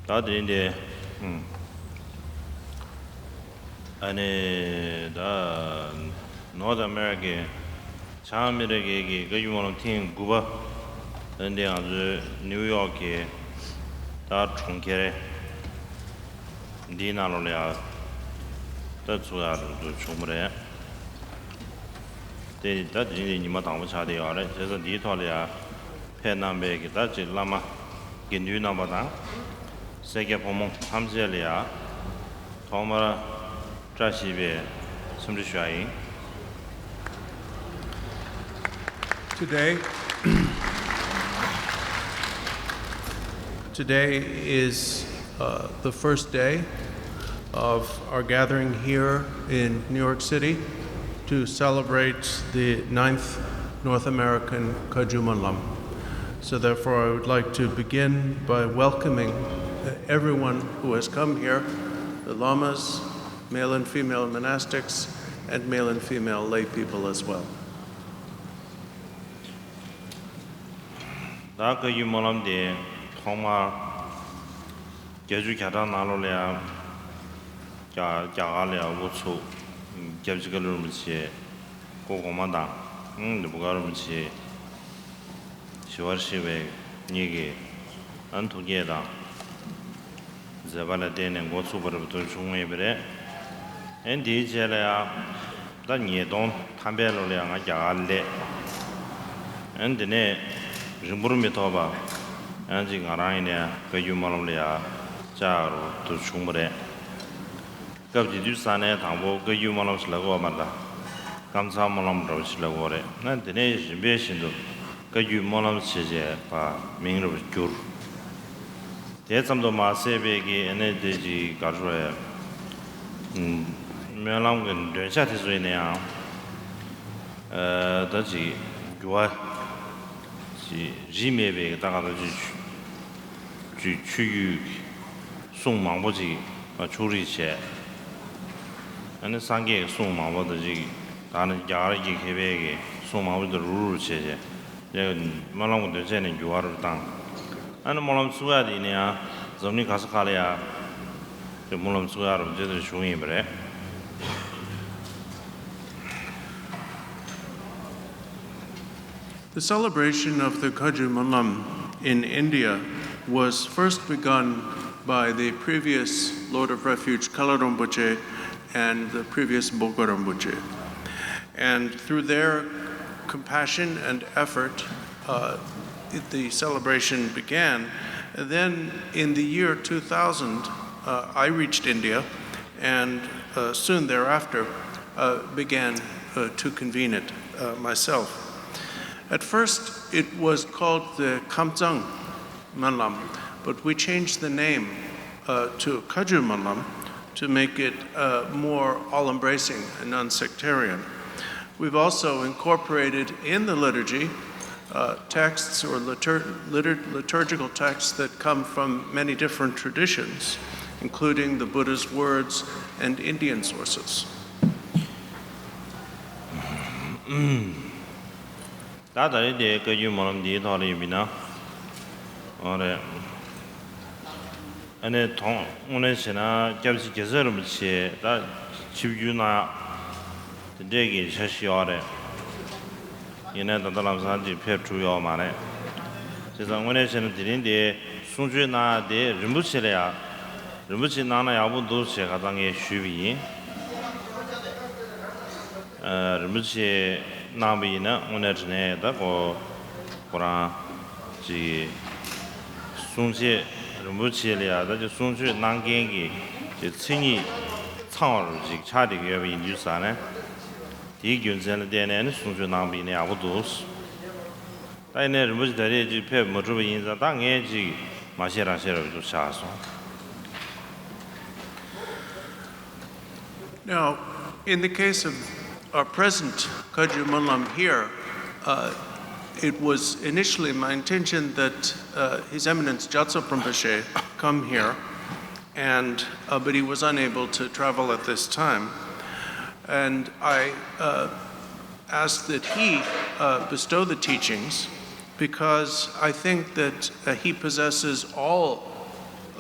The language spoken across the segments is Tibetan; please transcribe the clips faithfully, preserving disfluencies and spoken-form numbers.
ད་དེ་རིང་དེ། ཨ་ནི་ད་North America། བྱང་ཨ་མི་རི་ཀའི་གི་བཀའ་བརྒྱུད་སྨོན་ལམ་ཐེངས་དགུ་པ། ཨ་ནི་ང་ཚོའི་ནིའུ་ཡོག་གི་ད་གྲོང་ཁྱེར་འདིའི་ནང་ལོགས་ལ་ཡ་ད་ཚུགས་ཡག་འགྲོ་འདུག་བྱུང་བ་རེད། དེ་ད་དེ་རིང་ཉི་མ་དང་པོ་ཆགས་བསྡད་ཡོད་རེད། བྱས་ཙང་འདིའི་ཐོག་ལ་ཡ་ཕེབས་གནང་བའི་གི་ད་ཅིག་བླ་མ་དགེ་འདུན་རྣམ་པ་དང་། སེར་སྐྱ་ཕོ་མོ་ཐམས་ཅད་ལ་ཡ་ཐོག་མར་བཀྲ་ཤིས་པའི་འཚམས་འདྲི་ཞུ་ཡ་ཡིན། Today, today is uh, the first day of our gathering here in New York City to celebrate the ninth North American Kagyu Mönlam. So therefore, I would like to begin by welcoming uh, everyone who has come here, the lamas, male and female monastics, and male and female lay people as well. ད་བཀའ་བརྒྱུད་སྨོན་ལམ་དེ་ཐོག་མར་བརྒྱད་ཅུ་གྱ་གྲངས་ནང་ལོགས་ལ་ཡང་རྒྱ་རྒྱ་གར་ལ་ཡང་དབུ་ཚུགས། སྐྱབས་རྗེ་ཀ་ལུ་རིན་པོ་ཆེ་སྐུ་གོང་མ་དང་། ཨང་། འབྲུག་དཀར་རིན་པོ་ཆེ། ཞི་བར་གཤེགས་པའི་གཉིས་ཀྱི་ཨ་ཐུགས་བསྐྱེད་དང་མཛད་པ་ལ་བརྟེན་ནས་འགོ་ཚུགས་པ་རེད་པ། དུ་བྱུང་ངེས་པ་རེད། ཨན། དེའི་རྗེས་ལ་ཡང་ད་ཉིས་སྟོང་ཐམ་པའི་ལོ་ལ་ཡང་ང་རྒྱ་གར་སླེབས། ཨན། དེ་ནས་རིང་པོར་མི་ཐོགས་པ་ཡང་ཅིག་ང་རང་ཡིན་ནས་བཀའ་བརྒྱུད་སྨོན་ལམ་ལ་ཡང་བཅར་རུ་དུ་བྱུང་བ་རེད། སྐབས་དེ་དུས་ས་གནས་དང་པོ་བཀའ་བརྒྱུད་སྨོན་ལམ་ཞིག་ལབ་ཀྱི་ཡོད་མ་རེད། ད་ཀམ་ཚང་སྨོན་ལམ་འདྲ་བོ་ཞིག་ལབ་ཀྱི་ཡོད་རེད། ན་དེ་ནས་རིམ་པས་བཞིན་དུ་བཀའ་བརྒྱུད་སྨོན་ལམ་ཞེས་བྱས་པ་མིང་རུ་བསྒྱུར། དེ་ཙམ་དུ་མ་ཟད་པའི་གི་ཨ་ནི་དེ་ཅིག་ག་རེ་ཟེར། སྨོན་ལམ་གྱི་འདོན་ཆ་དེ་ཚོ་ཡིན་ན་ཡང་ཨ་ད་ཅིག་འགྱུར་བ་ཅིག་རིས་མེད་པའི་ད་ག་ད་ཅིག་ཆུ་ཆུ་ཡུལ་གསུང་མང་པོ་ཅིག་ཕྱོགས་རིས་བྱས། ཨ་ནི་སངས་རྒྱས་ཀྱི་གསུང་མང་པོ་དང་ཅིག་ད་ནི་རྒྱ་གར་གྱི་མཁས་པའི་གི་གསུང་མང་པོ་དེ་རུག་རུག་བྱས་བྱས། སྨོན་ལམ་གྱི་འདོན་ཆ་ནས་འགྱུར་བ་རུ་བཏང་། ཨ་ནི་སྨོན་ལམ་ཚུགས་ཡ་དེ་ཡིན་ན་ཡང་འཛམ་གླིང་ག་ས་ག་ལ་ཡ་དེ་སྨོན་ལམ་ཚུགས་ཡ་རུ་དེ་ལྟར་བྱུང་ཡིན་པ་རེད། The celebration of the Kagyu Mönlam in India was first begun by the previous Lord of Refuge Kalar Rinpoche and the previous Bogor Rinpoche. And through their compassion and effort, uh, it- the celebration began. And then in the year two thousand, uh, I reached India and uh, soon thereafter uh, began uh, to convene it uh, myself. At first, it was called the Kamtsang Manlam, but we changed the name uh, to Kagyu Manlam to make it uh, more all-embracing and non-sectarian. We've also incorporated in the liturgy uh, texts or litur- litur- liturgical texts that come from many different traditions, including the Buddha's words and Indian sources. ད་ད་རེས་དེ་བཀའ་བརྒྱུད་སྨོན་ལམ་འདིའི་ཐོག་ལ་ཡིན་པ་ཡིན་ན། འོ་རེད། ཨ་ནི་དོན་དངོས་གནས་བྱས་ན་སྐྱབས་རྗེ་རྒྱལ་ཚབ་རིན་པོ་ཆེ་ད་ཆིབས་བསྒྱུར་གནང་ཡག་དེ་འདྲས་ཀྱི་འཆར་གཞི་ཡོད་རེད། ཡིན་ནའི་ད་ལྟ་ལམ་སང་ཅིག་ཕེབས་ཐུབ་ཡོད་མ་རེད། བྱས་ཙང་དངོས་གནས་བྱས་ན་དེ་རིང་དེ་གསུང་ཆོས་གནང་ཡག་དེ་རིན་པོ་ཆེ་ལ་ཡ། རིན་པོ་ཆེ་གནང་ན་ཡག་པོ་འདུག་ཞེས་ཁ་སང་ངས་ཞུས་པ་ཡིན། ཨ། རིན་པོ་ཆེ་གནང་བ་ཡིན་ན་དངོས་གནས་དྲང་གནས་ད་ཁོ་ཁོ་རང་ཅིག་གསུང་ཆོས་རིན་པོ་ཆེ་ལ་ཡ་ད་ཅིག་གསུང་ཆོས་གནང་མཁན་གྱི་ཅིག་མཚན་ཉིད་ཚང་བ་རུ་ཅིག་ཆགས་བསྡད་ཀྱི་ཡོད་པ་ཡིན་དུས་ཙང་ནས། དེའི་རྒྱུ་མཚན་ལ་བརྟེན་ནས་ནི་གསུང་ཆོས་གནང་བ་ཡིན་ན་ཡག་པོ་འདུག་ད་ཡིན་ནའི་རིན་པོ་ཆེ་ད་རེས་ཅིག་ཕེབས་མ་ཐུབ་པ་ཡིན་ཙང་ད་ངས་ཅིག་མ་བཤད་རང་བཤད་རབ་ཏུ་ཆགས་སོང་། Now, in the case of our present Kagyu Manlam here, uh, it was initially my intention that uh, His Eminence Gyaltsab Rinpoche come here and uh, but he was unable to travel at this time. And I uh, asked that he uh, bestow the teachings because I think that uh, he possesses all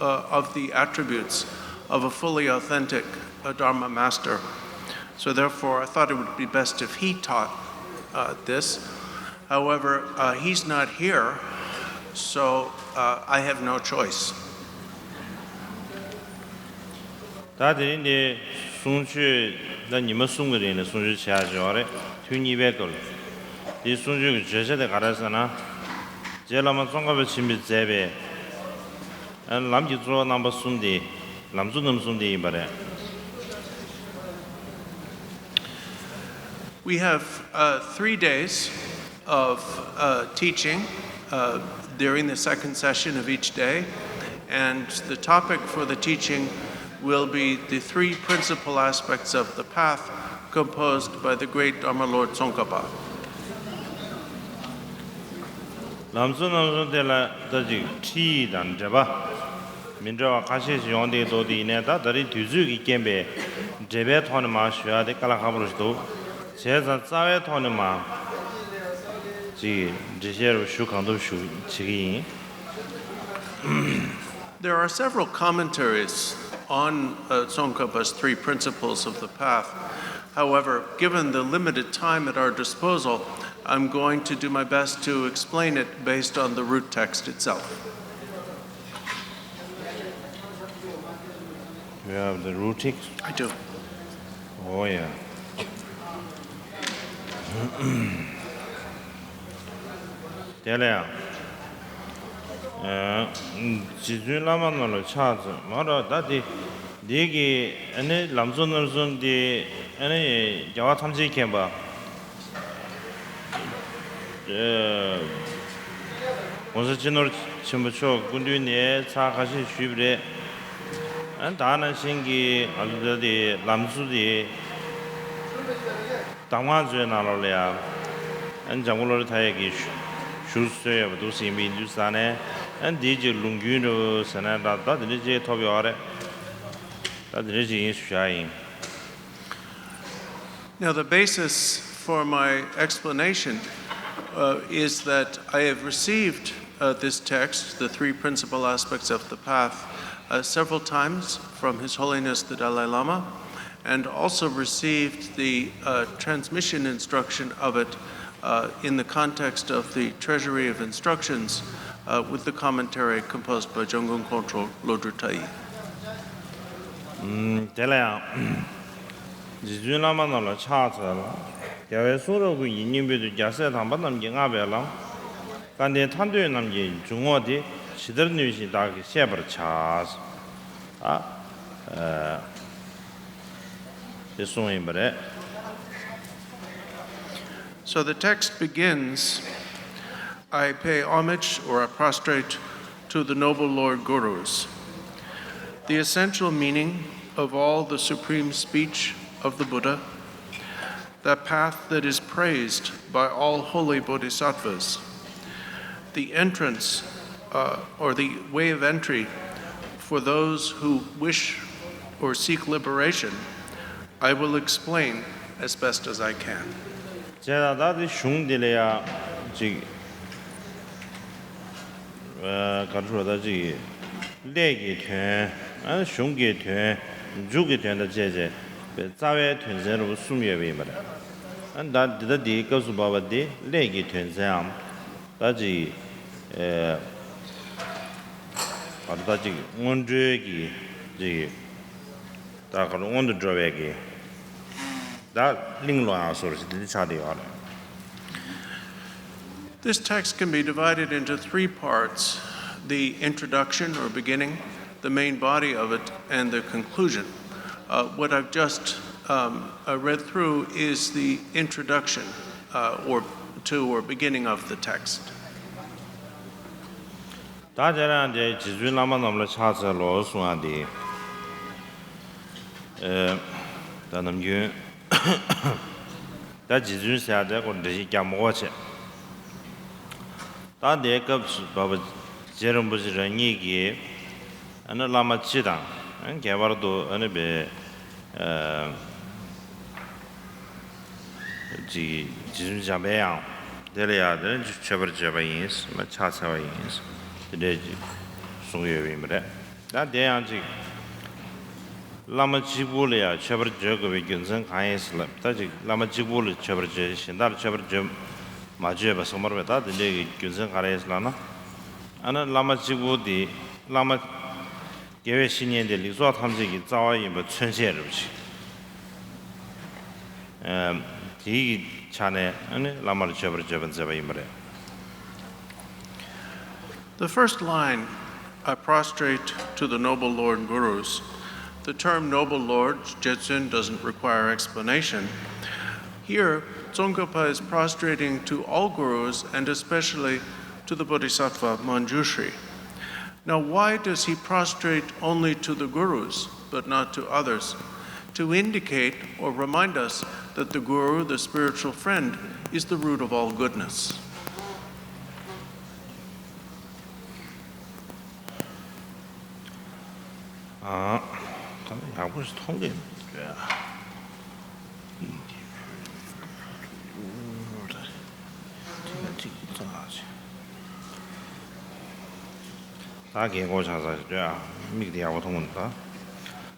uh, of the attributes of a fully authentic uh, Dharma master. So, therefore, I thought it would be best if he taught uh, this. However, uh, he's not here, so uh, I have no choice. ད་དེ་རིང་འདི་གསུང་ཆོས་ད་ཉི་མ་གསུམ་གྱི་རིང་ལ་གསུང་ཆོས་བྱེད་ཡག་བྱས་པ་རེད། ཐུན་གཉིས་པའི་སྐབས་ལ། དེའི་གསུང་ཆོས་ཀྱི་བརྗོད་བྱ་དེ་ག་རེ་ཟེར་ན། རྗེ་བླ་མ་ཙོང་ཁ་པ་ཆེན་པོས་མཛད་པའི་ལམ་གྱི་གཙོ་བོ་རྣམ་པ་གསུམ་དེ། ལམ་གཙོ་རྣམ་གསུམ་དེ་ཡིན་པ་རེད། We have uh, three days of uh, teaching uh, during the second session of each day, and the topic for the teaching will be the three principal aspects of the path composed by the great Dharma Lord Tsongkhapa. ལམ་གཙོ་རྣམ་གསུམ་དེ་ལ་ད་ཅིག་ཁྲིད་ཡིག་དང་འགྲེལ་པ་མི་འདྲ་བ་ཁ་ཤས་ཤིག་ཡོང་བསྡད་འདུག་དེ་ཡིན་ནའི་ད་ད་རེས་དུས་ཚོད་ཀྱི་རྐྱེན་པས་འགྲེལ་པའི་ཐོག་ནས་མར་ཞུ་ཡག་དེ་དཀའ་ལས་ཁག་པོ་ཞིག་འདུག་བྱས་ཙང་རྩ་བའི་ཐོག་ནས་མར་ཅིག་འགྲེལ་བཤད་རུ་ཞུ་གང་ཐུབ་ཞུ་བྱེད་ཀྱི་ཡིན། There are several commentaries on uh, Tsongkhapa's three principles of the path. However, given the limited time at our disposal, I'm going to do my best to explain it based on the root text itself. You have the root text? I do. Oh, yeah. དེ་ལ་ཡང་། རྗེ་བཙུན་བླ་མ་རྣམས་ལ་ཕྱག་འཚལ་མ་རོ། ད་དེ་འདི་གི་ཨ་ནི་ལམ་གཙོ་རྣམ་གསུམ་དེ་ཨ་ནི་རྒྱལ་བ་ཐམས་ཅད་མཁྱེན་པ། ༸གོང་ས་སྤྱི་ནོར་ཆེན་པོ་མཆོག་སྐུ་མདུན་ནས་ཚར་ཁ་ཤས་ཞུས་པ་རེད། ཨ་ནི་ད་ནང་བཞིན་གྱི་ང་ཚོ་ད་དེ་ལམ་གཙོ་དེ། གདམས་ངག་མཛོད་ནང་ལོགས་ལ་ཡང་། ཨ་ནི་འཇམ་མགོན་བློ་གྲོས་མཐའ་ཡས་ཀྱིས་བཞུགས་སྲོལ་ཡོད་པ་འདུག་ཟིན་པ་ཡིན་དུས་ཙང་ནས། ཨ་ནི་འདིའི་ཅིག་ལུང་རྒྱུན་འདྲ་བོ་ཟེར་ན་འདྲ། ད་དེ་འདྲ་ཅིག་ཐོབ་ཡོད་རེད། ད་དེ་འདྲ་ཅིག་ཡིན་ཞུ་ཡག་ཡིན། Now, the basis for my explanation uh, is that I have received uh, this text, the three principal aspects of the path, uh, several times from His Holiness the Dalai Lama, and also received the uh, transmission instruction of it uh, in the context of the Treasury of Instructions uh, with the commentary composed by Jongkung Kongtrul Lodru Tayi. དེ་ལ་ཡང་། རྗེ་བཙུན་བླ་མ་རྣམས་ལ་ཕྱག་འཚལ་ལོ། རྒྱལ་བའི་གསུང་རབ་ཀུན་གྱི་སྙིང་པོ་དེ། རྒྱལ་སྲས་དམ་པ་རྣམས་ཀྱིས་བསྔགས་པའི་ལམ། སྐལ་ལྡན་ཐར་འདོད་རྣམས་ཀྱི་འཇུག་ངོགས་དེ། ཇི་ལྟར་ནུས་བཞིན་བདག་གིས་བཤད་པར་བྱ། ཨ། དེ་གསུངས་ཡིན་པ་རེད། So the text begins, I pay homage or I prostrate to the noble Lord Gurus. The essential meaning of all the supreme speech of the Buddha, that path that is praised by all holy bodhisattvas, the entrance uh, or the way of entry for those who wish or seek liberation, I will explain as best as I can. བྱས་ཙང་ད་དེ་གཞུང་འདི་ལ་ཡང་ཅིག་ག་རེ་ཞུ་ད་ཅིག་ཀླད་ཀྱི་དོན། གཞུང་གི་དོན། མཇུག་གི་དོན་དང་བཅས་བྱས་པའི་རྩ་བའི་དོན་ཚན་རུ་གསུམ་ཡོད་པ་ཡིན་པ་རེད། ད་འདི་ད་འདིའི་སྐབས་སུ་བབས་པ་འདི་ཀླད་ཀྱི་དོན་ཚན་འམ། ད་ཅིག་ག་རེ་ད་ཅིག་སྔོན་འགྲོའི་གི་ཅིག་ད་ག་རེ་སྔོན་དུ་འགྲོ་བའི་གི། ད་གླེང་ལོ་ཡང་ཟུར་ཞིག་འདི་ཆགས་བསྡད་ཡོད་རེད། This text can be divided into three parts, the introduction or beginning, the main body of it, and the conclusion. Uh, what I've just um, uh, read through is the introduction uh, or to or beginning of the text. ད་དེ་རང་དེ་རྗེ་བཙུན་བླ་མ་རྣམས་ལ་ཕྱག་འཚལ་ལོ་གསུང་ཡག་དེ། ད་ནམ་རྒྱུན་ད་རྗེ་བཙུན་ཟེར་ཡག་དེ་ཁོ་འགྲེལ་བཤད་རྒྱག་མི་དགོས་བྱས། ད་དེའི་སྐབས་སུ་བབས་པ་རྗེ་རིན་པོ་ཆེ་རང་ཉིད་ཀྱིས་ཨ་ནི་བླ་མ་སྤྱི་དང་ཨ་ནི་ཁྱད་པར་དུ་ཨ་ནི་བའི་ཅིག་རྗེ་བཙུན་འཇམ་པའི་དབྱངས་དེ་ལ་ཡང་དེ་ནི་མཆོད་པར་བརྗོད་པ་ཡིན། མ་ཕྱག་འཚལ་བ་ཡིན། དེ་འདྲས་ཅིག་གསུང་གི་ཡོད་པ་ཡིན་པ་རེད། ད་དེ་ཡང་ཅིག་བླ་མ་གཅིག་པུ་ལ་ཡང་མཆོད་པར་བརྗོད་དགོས་པའི་རྒྱུ་མཚན་གང་ཡིན་ཟེར་ལབ། ད་ཅིག་བླ་མ་གཅིག་པུ་ལ་མཆོད་པར་བརྗོད། གཞན་དག་ལ་མཆོད་པར་བརྗོད་མ་བརྗོད་པ་གསུངས་པ་རེད་པས། ད་དེ་འདྲའི་གི་རྒྱུ་མཚན་ག་རེ་ཡིན་ཟེར་ལབ་ན། ཨ་ན་བླ་མ་གཅིག་པུ་དེ་བླ་མ་དགེ་བའི་བཤེས་གཉེན་དེ་ལེགས་ཚོགས་ཐམས་ཅད་ཀྱི་རྩ་བ་ཡིན་པ་མཚོན་བྱེད་རེད་པ་ཅིག་ཨ་དེའི་གི་ཆ་ནས་ཨ་ནི་བླ་མར་མཆོད་པར་བརྗོད་པ་མཛད་པ་ཡིན་པ་རེད། The first line, "I prostrate to the noble Lord Gurus." The term noble Lord, Jetsun, doesn't require explanation. Here, Tsongkhapa is prostrating to all gurus and especially to the Bodhisattva Manjushri. Now, why does he prostrate only to the gurus, but not to others? To indicate or remind us that the guru, the spiritual friend, is the root of all goodness. ཨ། ད་ནི་ཡག་པོ་ཞིག་མཐོང་གི་མི་འདུག་ཨ། ད་རྒན་གོག་ཆགས་ཚར་ཞིག་འདུག་ཨ། མིག་དེ་ཡག་པོ་མཐོང་གི་མི་འདུག་ད།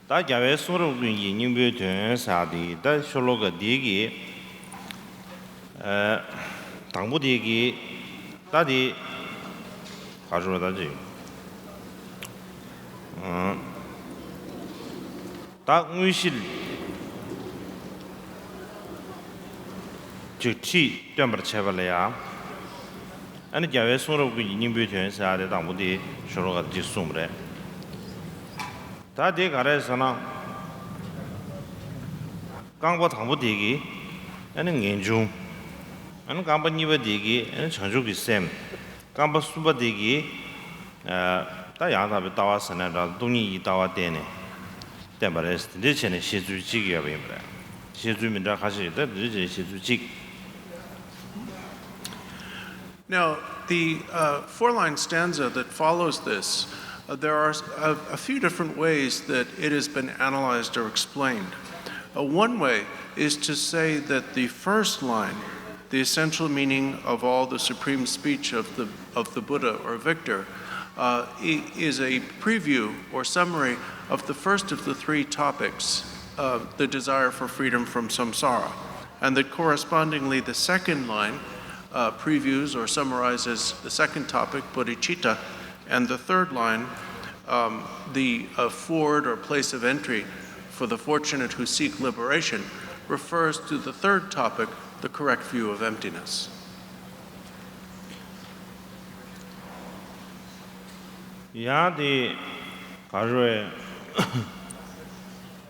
ད་རྒྱལ་བའི་གསུང་རབ་ཀུན་གྱི་སྙིང་པོའི་དོན་ཟེར་དེ་ད་ཤོ་ལོ་ཀ་འདི་གི་ཨ། དང་པོ་དེ་གི་ད་དེ་ག་རེ་ཟེར་བ་ད་ཅིག་ཨ། ད་དངོས་གཞི་ཅིག་ཁྲིད་སྟོན་པར་བྱེད་པ་ལ་ཡང་ཨ་ནི་རྒྱལ་བའི་གསུང་རབ་ཀུན་གྱི་སྙིང་པོའི་དོན་ཟེར་ཡ་དེ་དང་པོ་དེ་ཤོ་ལོ་ཀ་དེ་གཅིག་གསུངས་པ་རེད། ད་དེ་ག་རེ་ཟེར་ན། རྐང་པ་དང་པོ་དེ་གིས་ཨ་ནི་ངེས་འབྱུང་། ཨ་ནི་རྐང་པ་གཉིས་པ་དེ་གིས་ཨ་ནི་བྱང་ཆུབ་ཀྱི་སེམས། རྐང་པ་གསུམ་པ་དེ་གིས་ཨ་ད་ཡང་དག་པའི་ལྟ་བ་ཟེར་ན་འདྲ། སྟོང་ཉིད་ཀྱི་ལྟ་བ་བསྟན་ནས་བསྟན་པ་རེད། དེ་འདྲའི་བྱས་ནས་བཤད་ཚུལ་གཅིག་ཡོད་པ་ཡིན་པ་རེད། བཤད་ཚུལ་མི་འདྲ་ཁ་ཤས་ཡོད། ད་དེ་འདྲའི་བྱས་ནས་བཤད་ཚུལ་གཅིག Now, the uh, four line stanza that follows this, uh, there are a, a few different ways that it has been analyzed or explained. Uh, one way is to say that the first line, the essential meaning of all the supreme speech of the, of the Buddha or Victor, uh, i- is a preview or summary of the first of the three topics, uh, the desire for freedom from samsara. And that correspondingly, the second line uh, previews or summarizes the second topic, bodhicitta, and the third line, um, the uh, ford or place of entry for the fortunate who seek liberation, refers to the third topic, the correct view of emptiness. ཡང་དེ་ག་རེ་རེད།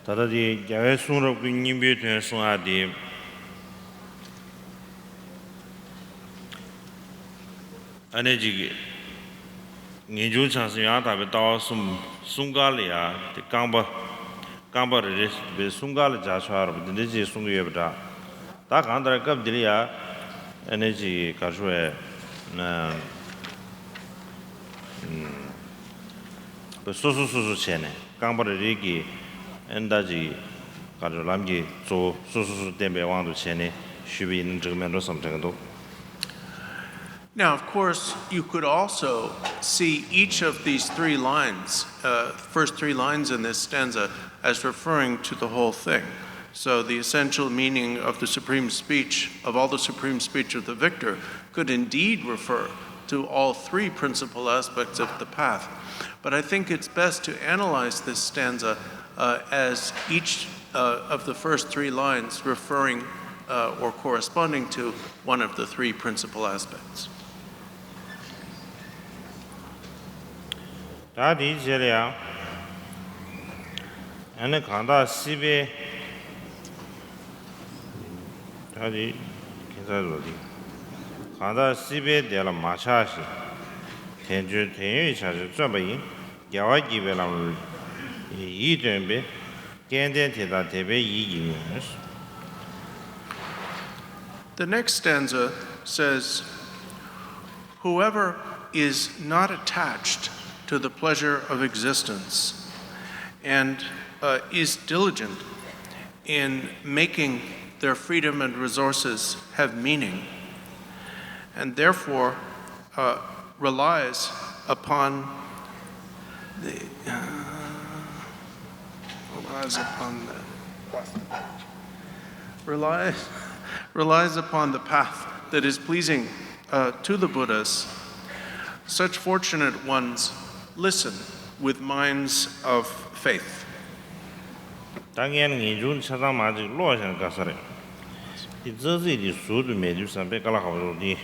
ད་ལྟ་དེ་རྒྱལ་བའི་གསུང་རབ་ཀྱི་སྙིང་པོའི་དོན་གསུང་ཡ་དེ། ཨ་ནེ་ཅིག་ངེས་འབྱུང་བྱང་སེམས་ཡང་དག་པའི་ལྟ་བ་གསུམ་གསུམ་ཀ་ལ་ཡ་དེ་རྐང་པ་རྐང་པ་རེ་རེ་བའི་གསུམ་ཀ་ལ་སྦྱར་ཆོག་ཡ་རེད་པ། དེ་འདྲ་ཅིག་གསུང་གི་ཡོད་པ་འདྲ། ད་གང་ལྟར་སྐབས་འདི་ལ་ཡ་ཨ་ནེ་ཅིག་ག་རེ་ཞུ་བས་ན། སོ་སོ་སོ་སོ་བྱས་ནས་རྐང་པ་རེ་རེ་གི་ཨེ་ད་ཅིག་ག་རེ་ལམ་གྱི་གཙོ་བོ་སོ་སོ་སོ་བསྟན་པའི་དབང་དུ་བྱས་ནས་ཞུས་པ་ཡིན་ན་འགྲིག་མེད་འགྲོ་བསམ་དྲན་གྱི་འདུག Now, of course, you could also see each of these three lines, uh, first three lines in this stanza, as referring to the whole thing. So, the essential meaning of the supreme speech, of all the supreme speech of the victor, could indeed refer to all three principal aspects of the path. But I think it's best to analyze this stanza uh, as each uh, of the first three lines referring uh, or corresponding to one of the three principal aspects. ད་དེའི་རྗེས་ལ་ཡང་། ཨ་ནི་གང་དག་སྲིད་པའི། ད་དེ་ཁྱད་མཚར་རོ་དེ། གང་དག་སྲིད་པའི་བདེ་ལ་མ་ཆགས་ཤིང་། དལ་འབྱོར་དོན་ཡོད་བྱ་ཕྱིར་བརྩོན་པ་ཡིས། རྒྱལ་བ་དགྱེས་པའི་ལམ་ལ་ཡིད་རྟོན་པའི། སྐལ་ལྡན་དེ་དག་དད་པའི་ཡིད་ཀྱིས་མོས། The next stanza says, "Whoever is not attached to the pleasure of existence and uh, is diligent in making their freedom and resources have meaning, and therefore uh, relies upon the, uh, relies upon the, relies, relies upon the path that is pleasing uh, to the Buddhas, such fortunate ones listen with minds of faith. ད་ངས་ངེས་འབྱུང་ཆ་ཚང་མ་ཅིག་ཀློག་བཞག་ན་དགའ་ས་རེད། འདི་ཙག་ཙིག་འདི་ཟུར་དུ་མེད་དུས་ཙམ་པས་དཀའ་ལས་ཁག་པོ་འདུག་འདི།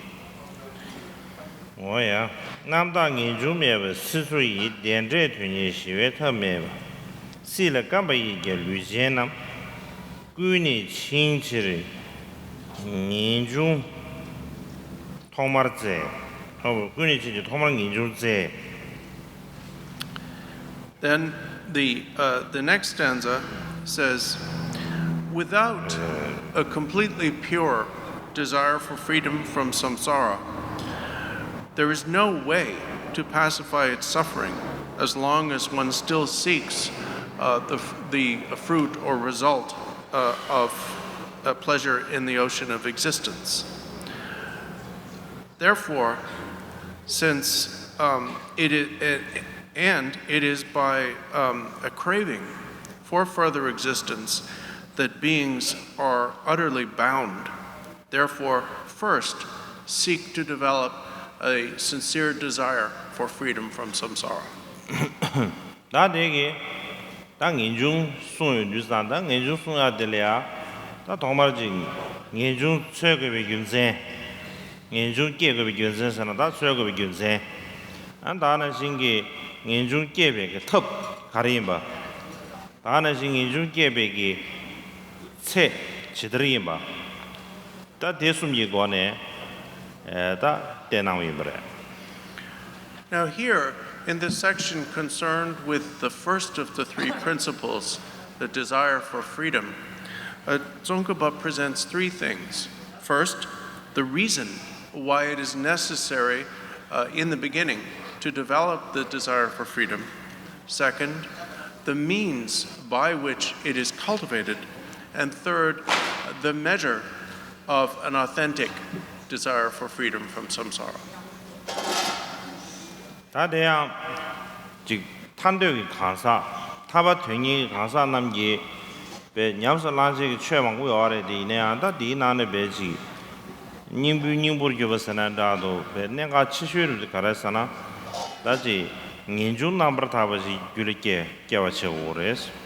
འོ་ཡ། རྣམ་དག་ངེས་འབྱུང་མེད་པ་སྲིད་མཚོ་ཡི། བདེ་འབྲས་དོན་གཉེར་ཞི་བའི་ཐབས་མེད་པ། སྲིད་ལ་བརྐམ་པ་ཡིས་ཀྱང་ལུས་ཅན་རྣམས། ཀུན་ནས་འཆིང་ཕྱིར་ངེས་འབྱུང་ཐོག་མར་བཙལ། ཨོ། ཀུན་ནས་འཆིང་ཕྱིར་ཐོག་མར་ངེས་འབྱུང་བཙལ། Then the, uh, the next stanza says, without a completely pure desire for freedom from samsara, there is no way to pacify its suffering as long as one still seeks uh, the, the fruit or result uh, of uh, pleasure in the ocean of existence. Therefore, since um, it is, and it is by um, a craving for further existence that beings are utterly bound. Therefore, first, seek to develop a sincere desire for freedom from samsara. ད་དེ་གི་ད་ངེས་འབྱུང་གསུངས་ཡོད་དུས་ཙང་ད་ངེས་འབྱུང་གསུང་ཡག་དེ་ལ་ཡ། ད་ཐོག་མར་ཅིག་ངེས་འབྱུང་འཚོལ་དགོས་པའི་རྒྱུ་མཚན། ངེས་འབྱུང་སྐྱེ་དགོས་པའི་རྒྱུ་མཚན་ཟེར་ན་ད་འཚོལ་དགོས་པའི་རྒྱུ་མཚན། ཨ་ད་ནང་བཞིན་གྱི་ངེས་འབྱུང་སྐྱེ་བའི་གི་ཐབས་ག་རེ་ཡིན་པ། ད་ནང་བཞིན་ངེས་འབྱུང་སྐྱེ་བའི་གི་ཚེ་ཇི་ལྟར་ཡིན་པ། ད་དེ་གསུམ་གྱི་སྒོ་ནས་ད་བསྟན་གནང་བ་ཡིན་པ་རེད། Now, here, in this section concerned with the first of the three principles, the desire for freedom, uh, Tsongkhapa presents three things. First, the reason why it is necessary uh, in the beginning to develop the desire for freedom. Second, the means by which it is cultivated. And third, the measure of an authentic desire for freedom from samsara. ད་དེ་ཡང་ཅིག་ཐར་འདོད་ཀྱི་གང་ཟག་ཐར་པ་དོན་གཉེར་གྱི་གང་ཟག་རྣམས་ཀྱིས་པའི་ཉམས་སུ་བླང་བྱེད་ཀྱི་ཆོས་མང་པོ་ཡོད་རེད། དེ་ཡིན་ན་ཡང་ད་དེའི་ནང་ནས་པའི་ཅིག་སྙིང་པོའི་སྙིང་པོར་གྱུར་པ་ཟེར་ན་འདྲ་འདུག་པའི་གནད་འགག་ཆེ་ཤོས་རུ་ག་རེ་ཟེར་ན། ད་ཅིག་ངེས་འབྱུང་རྣམ་པར་དག་པ་ཞིག་རྒྱུད་ལ་སྐྱེ་སྐྱེ་བ་བྱེད་དགོས་རེད།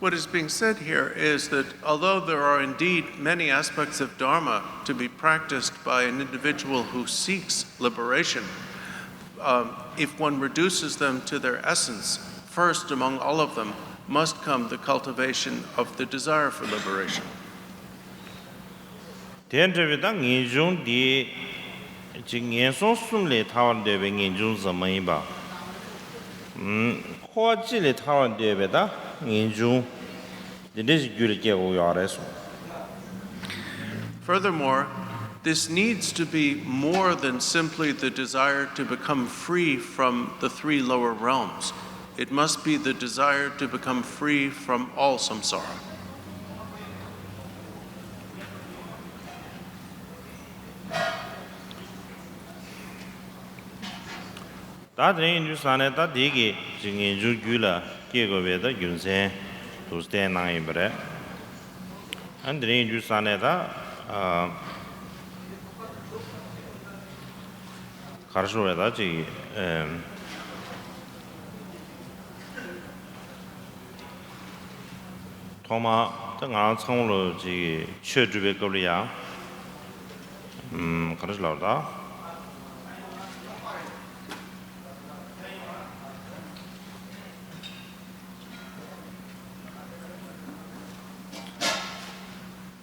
What is being said here is that although there are indeed many aspects of Dharma to be practiced by an individual who seeks liberation, um, if one reduces them to their essence, first among all of them must come the cultivation of the desire for liberation. དེ་འདྲ་བའི་ད་ངེས་འབྱུང་འདི་ཅིག་ངན་སོང་གསུམ་ལས་ཐར་བར་འདོད་པའི་ངེས་འབྱུང་ཙམ་མ་ཡིན་པ། འཁོར་བ་སྤྱི་ལས་ཐར་བར་འདོད་པའི་ད་ངེས་འབྱུང་འདི་འདྲ་ཞིག་རྒྱུད་ལ་སྐྱེ་དགོས་ཡོད་རེད་གསུངས། Furthermore, this needs to be more than simply the desire to become free from the three lower realms. It must be the desire to become free from all samsara. ད་དེ་རིང་ཡིན་དུས་ས་ནས་ད་དེ་གི་ཅིག་ངེས་འབྱུང་རྒྱུད་ལ་སྐྱེ་དགོས་པའི་ད་རྒྱུ་མཚན་དུ་བསྟན་གནང་ཡིན་པ་རེད། ཨ་དེ་རིང་ཡིན་དུས་ས་ནས་ད་ཨ་ག་རེ་ཞུ་བས་ད་ཅིག་ཨེམ། ཐོག་མ་ད་ང་རང་ཚང་མ་ལོ་ཅིག་ཆོས་སྒྲུབ་པའི་སྐབས་ལ་ཡང་ཨམ་ག་རེ་ཞིག་ལབ་རེད་ད།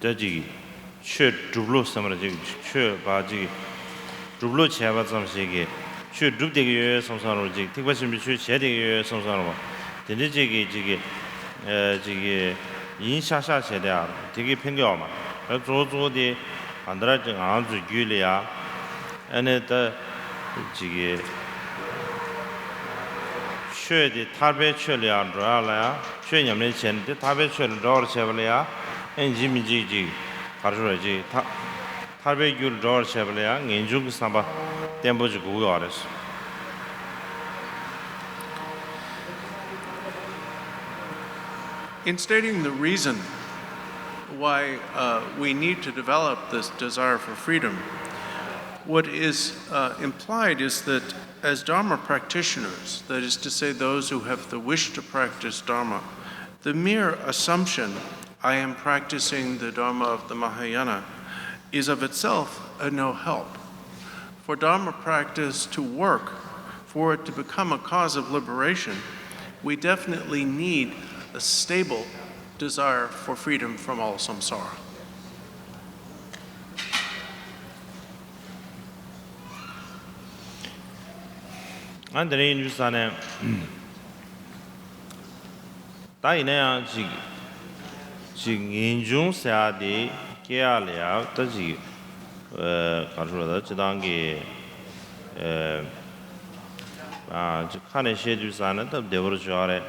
ད་ཅིག་ཆོས་སྒྲུབ་ལུགས་བསམ་པ་ཅིག་ཆོས་པ་ཅིག་སྒྲུབ་ལུགས་བྱས་པ་ཙམ་ཞིག་གིས་ཆོས་སྒྲུབ་བསྡད་ཀྱི་ཡོད་བསམ་བསམ་རུང་ཅིག་ཐེག་པ་ཆེན་པོའི་ཆོས་བྱས་བསྡད་ཀྱི་ཡོད་བསམ་བསམ་རུང་དེ་འདྲ་ཅིག་གིས་ཅིག་གིས་ཨ་ཅིག་གིས་ཡིན་ཤག་ཤག་བྱས་བསྡད་ཡ་དེ་གིས་ཕན་གྱི་ཡོད་མ་རེད། གཙོ་བོ་གཙོ་བོ་དེ་གང་ལྟར་ཅིག་ང་རང་ཚོའི་རྒྱུད་ལ་ཡ་ཨ་ནི་ད་ཅིག་གིས་ཆོས་དེ་ཐར་པའི་ཆོས་ལ་ཡང་འགྲོ་ཡ་ལ་ཡང་ཆོས་ཉམས་ལེན་བྱས་ནས་དེ་ཐར་པའི་ཆོས་ལ་འགྲོ་བར་བྱེད་པ་ལ་ཡང་ཨེ་འཇིགས་མི་འཇིགས་ཅིག་གར་ཞུ་ར་ཅིག་ཐ་ཐར་པའི་རྒྱུ་ལ་འགྲོ་བར་བྱེད་པ་ལ་ཡང་ངེས་འབྱུང་གི་བསམ་པ་བརྟན་པོ་ཅིག་དགོས་ཀྱི་ཡོད་རེད། In stating the reason why uh, we need to develop this desire for freedom, what is uh, implied is that as Dharma practitioners, that is to say, those who have the wish to practice Dharma, the mere assumption, "I am practicing the Dharma of the Mahayana," is of itself a no help. For Dharma practice to work, for it to become a cause of liberation, we definitely need a stable desire for freedom from all samsara. ཨ་འདི་རིང་ཡིན་དུས་ས་ནས། ད་ཡིན་ན་ཡང་ཅིག་ཅིག་ངེས་འབྱུང་ཟེར་ཡ་དེ་སྐྱེ་ཡ་ལ་ཡ་ད་ཅིག་ཨ་ག་རེ་ཞུ་ད་སྤྱི་བཏང་གི་ཨ་ཅིག་ཁ་ནས་བཤད་དུས་ས་ན་སྟབས་བདེ་པོར་བྱུང་བ་རེད།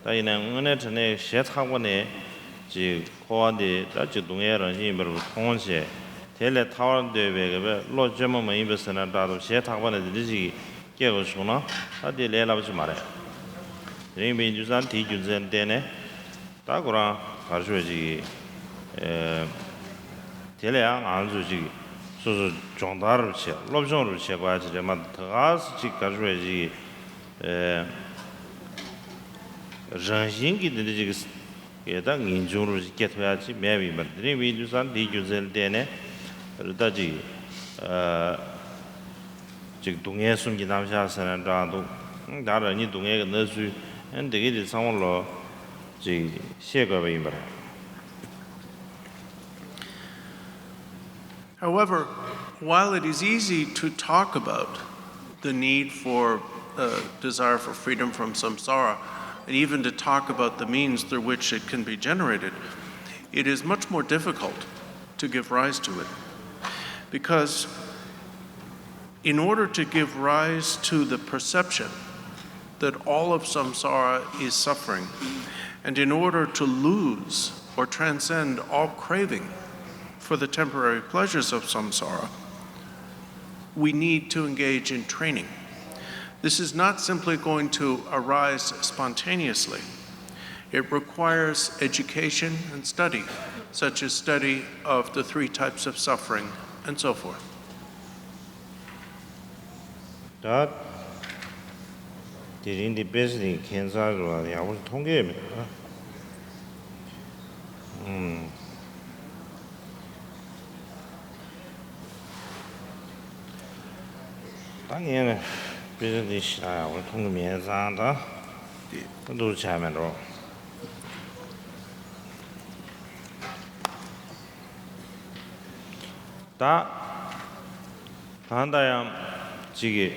ད་ཡིན་ན་དངོས་གནས་དྲང་གནས་ཞེ་ཐག་པ་ནས་ཅིག་འཁོར་བ་འདི་ད་ཅིག་སྡུག་བསྔལ་རང་བཞིན་ཡིན་པར་མཐོང་བྱས། དེ་ལས་ཐར་བར་འདོད་པའི་གི་བློ་བཅོས་མ་མ་ཡིན་པ་ཟེར་ན་འདྲ་འདུག་ཞེ་ཐག་པ་ནས་དེ་འདྲ་ཅིག་སྐྱེ་དགོས་བྱུང་ན་ད་དེ་ལས་སླ་པོ་ཅིག་མ་རེད། དེ་རིང་བའི་དུས་ཙང་དེའི་རྒྱུ་མཚན་ལ་བརྟེན་ནས་ད་ཁོ་རང་ག་རེ་ཞུ་བ་ཅིག་ཨེ། དེ་ལས་ཡང་ང་ཚོས་ཅིག་སོ་སོ་སྦྱོང་བརྡར་རུ་བྱེད་སློབ་སྦྱོང་རུ་བྱེད་དགོས་ཡ་ཅིག་རེད་མ་གཏོགས་ད་ག་སེ་ཅིག་ག་རེ་ཞུ་བ་ཅིག་ཨེ། རང་བཞིན་གྱིས་དེ་འདྲ་ཅིག་གི་ད་ངེས་འབྱུང་རུ་ཅིག་སྐྱེ་ཐུབ་ཡ་ཅིག་མེད་པ་ཡིན་པར། དེ་རིང་བའི་དུས་ཙང་དེའི་རྒྱུ་མཚན་ལ་བརྟེན་ནས་རུ་ད་ཅིག་ཨ། ཅིག་སྡུག་བསྔལ་གསུམ་གྱི་རྣམ་གཞག་ཟེར་ན་འདྲ་འདུག་ད་རང་ཉིད་སྡུག་བསྔལ་གྱི་གནས་ཚུལ་ཨ་འདི་གི་དེ་ཚང་མ་ལོ་ཅིག་ཤེས་དགོས་པ་ཡིན་པར། However, while it is easy to talk about the need for uh, desire for freedom from samsara, and even to talk about the means through which it can be generated, it is much more difficult to give rise to it. Because in order to give rise to the perception that all of samsara is suffering, and in order to lose or transcend all craving for the temporary pleasures of samsara, we need to engage in training. This is not simply going to arise spontaneously. It requires education and study, such as study of the three types of suffering and so forth. ད། དེ་རིང་འདི་དཔེ་ཆ་འདི་ཁྱད་མཚར་རེད་བ། ཡག་པོ་མཐོང་གི་མེད་པ། ཨུམ། ད་ངས་ནི་དཔེ་ཆ་འདི་ཞེ་དྲག་ཡག་པོ་མཐོང་གི་མེད་ཙང་ད་འདུག་བྱ་མེད་འགྲོ། ད། གང་ལྟར་ཡང་ཅིག་གིས་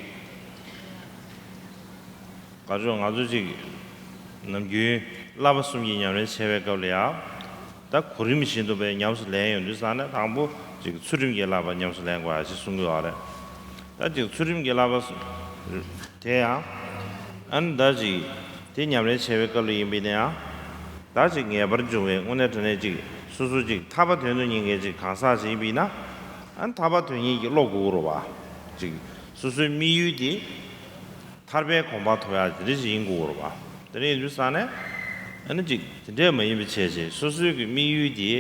ག་ཚོད་ང་ཚོ་ཅིག་ནམ་རྒྱུན་བསླབ་པ་གསུམ་གྱི་ཉམས་ལེན་བྱེད་པའི་སྐབས་ལ་ཡང་ད་གོ་རིམ་བཞིན་དུ་བས་ཉམས་སུ་ལེན་ཡོང་དུས་ཙང་ནས་དང་པོ་ཅིག་ཚུལ་ཁྲིམས་ཀྱི་བསླབ་པ་ཉམས་སུ་ལེན་དགོས་ཡ་ཅིག་གསུང་གི་ཡོད་རེད། ད་ཅིག་ཚུལ་ཁྲིམས་ཀྱི་བསླབ་པ་གསུམ་དེ་ཡང་ཨ་ནི་ད་ཅིག་དེ་ཉམས་ལེན་བྱེད་པའི་སྐབས་ལ་ཡིན་པས་ན་ཡང་། ད་ཅིག་ངེས་པར་འབྱུང་བའི་དངོས་གནས་དྲང་གནས་ཅིག་སོ་སོ་ཅིག་ཐར་པ་དོན་དུ་གཉེར་མཁན་ཅིག་གང་ཟག་ཅིག་ཡིན་པ་ཡིན་ན། ཨ་ནི་ཐར་པ་དོན་གཉེར་གྱི་བློ་དགོས་ཀྱི་རེད་བ། ཅིག་སོ་སོའི་དམིགས་ཡུལ་དེ་ཐར་པའི་གོ་འཕང་ཐོབ་ཡག་དེ་འདྲ་ཞིག་ཡིན་དགོས་ཀྱི་རེད་བ། དེ་འདྲ་ཡིན་དུས་ཙང་ནས་ཨ་ནི་ཅིག་དེ་འདྲས་མ་ཡིན་པ་བྱས་བྱས་སོ་སོའི་གི་དམིགས་ཡུལ་དེ་